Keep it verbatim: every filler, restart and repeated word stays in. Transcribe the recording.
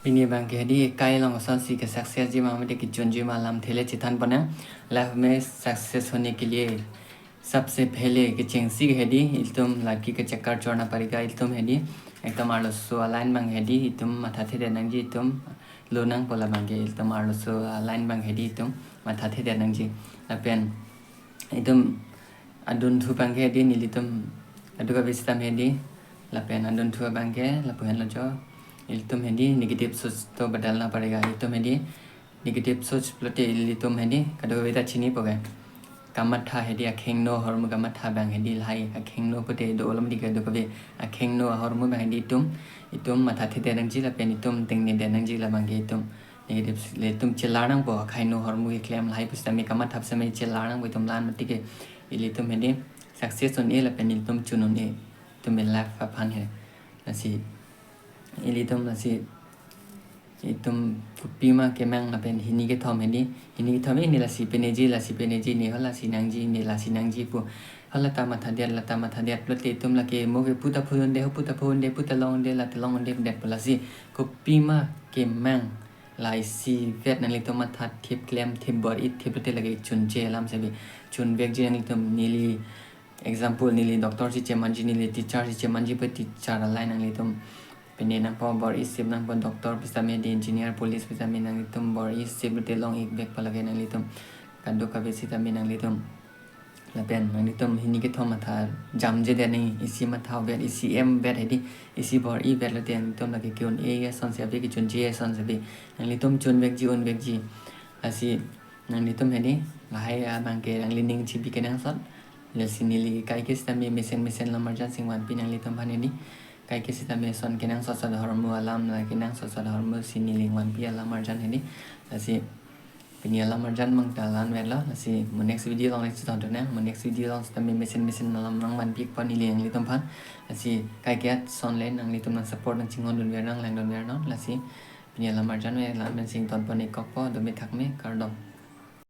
Pini abang ke hedi kai along kosonsi ke success ji ma mate kechun ji ma alamthe le chethan ponnang. Life में success होने के लिए सबसे पहले kechengsi ke hedi ilitum lake ke चक्कर छोड़ना पड़ेगा, ilitum hedi ekdom arloso aline abang hedi ilitum mathathedet nangji, ilitum lonangpo labang ke ilitum arloso aline abang hedi ilitum mathathedet nangji. Lapen ilitum adunthu abang ke hedi nelitum adu kabe sitame hedi lapen adunthu abang ke lapu henlo jo, ilitum hedi negative सोच तो बदलना पड़ेगा. Ilitum hedi negative सोच pulote ilitum hedi kadokave ta chinipo ke, kamatha hedi akhengno ahormu kamatha abang hedi lahai akhengno pute do olom di kadokave akhengno ahormu abang hedi itum itum mathathedet nangji lapen itum tengnedet nangji labang ke itum negative le itum chelar nangpo, akhengno ahormu keklem lahai pusitame kamatha pusitame chelar nangpo itum lan mati ke ilitum hedi success un-e lapen ilitum chun un-e, itum life aphan he. Lasi ilitum lasi itum kopima kemang lapen hini kethom hedi, hini kethom ini lasi peneji, lasi peneji, ini hala si nangji, ini lasi nangji pu hala ta mathadet, la ta mathadet pulote itum lake mo ke puta phunde, ho puta phunde, puta longde, la ta longde det pu lasi kopima kemang la isivet nanglitum mathathip klemthip bor-ithip pulote lake chunche alam sebi chunvekji nanglitum. Neli example neli doctor si chemanji, neli teacher si chemanji pu teacher aline nanglitum pene nangpo, bor-isip nangpo, doctor pusitame hedi engineer police pusitame nanglitum bor-isip pulote long-ikvekpo lake nanglitum kadokave sitame nanglitum lapen nanglitum hini kethom matha jamjedet nangji, isi mathavet, isi emvet hedi, isi bor-ivet lote nanglitum lake ke-un-e asonsi ave, kechunche asonsi ave, nanglitum chunvekji unvekji. Lasi nanglitum hedi lahai abang ke nangli ning chibi kenangsot. Lasi neli kaike sitame mesen mesen alam arjan si nangvanpi nanglitum aphan hedi, kaike sitame ason kenangsot sot ahormu alam la kenangsot sot ahormu si neli nangvanpi alam arjan hedi. Lasi pini alam arjan abang ta la-anvetlo, lasi mo next video along le chetongthu nang, mo next video along sitame mesen mesen alam nangvanpikpo neli nanglitum aphan. Lasi kaike ason le nanglitum nang support nangchinghondunver nang, langdunver nang. Lasi pini alam arjan le la-an pen si ingtonpon-ik kokpo, dome thakme, kardom.